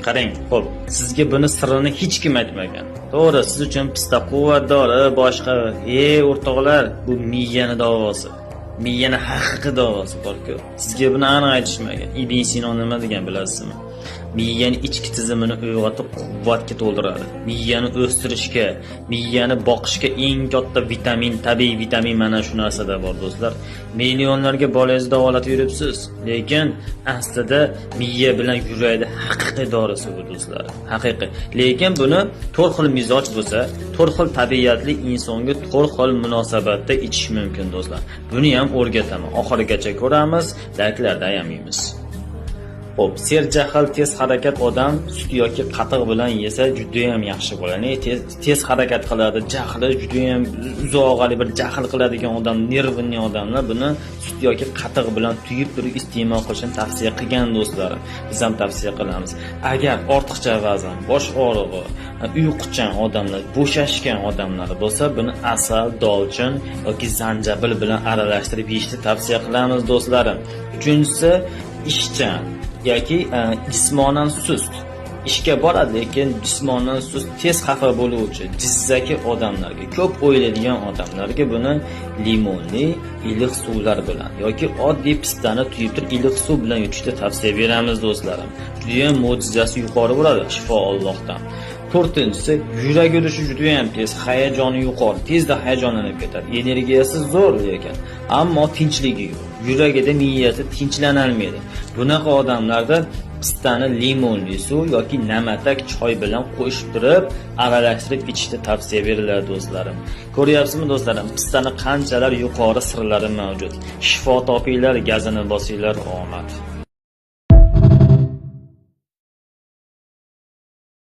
Qarang, xo'p, sizga buni sirrini hech kim aytmagan. To'g'ri, siz uchun pista quvvat dori, boshqa. O'rtoqlar, bu miyani davosi. Miyani haqiqiy davosi bor-ku. Sizga buni aniq aytishmagan. Ibn Sino nima degan bilasizmi? Miyani ichki tizimini uyg'otib, quvvatga to'ldiradi. Miyani o'stirishga, miyani boqishga eng katta vitamin, tabiiy vitamin mana shu narsada bor, do'stlar. Millionlarga bolangizni davolatib yuribsiz, lekin aslida miya bilan yurakni haqiqiy dorisi bu, do'stlar. Haqiqiy. Lekin buni to'rt xil mizoj bo'lsa, to'rt xil tabiatli insonga to'rt xil munosabatda ichish mumkin, do'stlar. Buni ham o'rgataman. Oxirigacha ko'ramiz, layklarda ayamaymiz. Xo'p, serjahl, tez harakat odam sut yoki qatiq bilan yesa juda ham yaxshi bo'ladi. Tez tez harakat qiladi, jahli juda ham uzoq bir jahl qiladigan odam, нервный odamlar buni sut yoki qatiq bilan tuyib turib iste'mol qilishni tavsiya qilgan, do'stlarim. Biz ham tavsiya qilamiz. Agar ortiqcha vazn, bosh og'rig'i, uyquchan odamlar, bo'shashgan odamlar bo'lsa, buni asal, dolchin yoki zanjabil bilan aralashtirib yeyishni tavsiya qilamiz, do'stlarim. Uchinchisi, ishchan yoki jismonan sust, ishga boradi, lekin jismonan sust, tez xafa bo'luvchi, jizzaki odamlarga, ko'p o'ylaydigan odamlarga buni limonli iliq suvlar bilan yoki oddiy pistani tuyib turib iliq suv bilan yutishni tavsiya beramiz, do'stlarim. Judayam mo'jizasi yuqori bo'ladi, shifo Allohdan. To'rtinchisi, yurak urishi judayam tez, hayajoni yuqori, tezda hayajonlanib ketadi, energiyasi zo'r, lekin ammo tinchligi yo'q, yuragida, miyasi tinchlanolmaydi. Bunaqa odamlarda pistani limonli suv yoki na'matak choy bilan qo'shib turib aralashtirib ichishni tavsiya beriladi, do'stlarim. Ko'ryapsizmi, do'stlarim, pistani qanchalar yuqori sirlari mavjud. Shifo topinglar, gazini bosinglar, omad.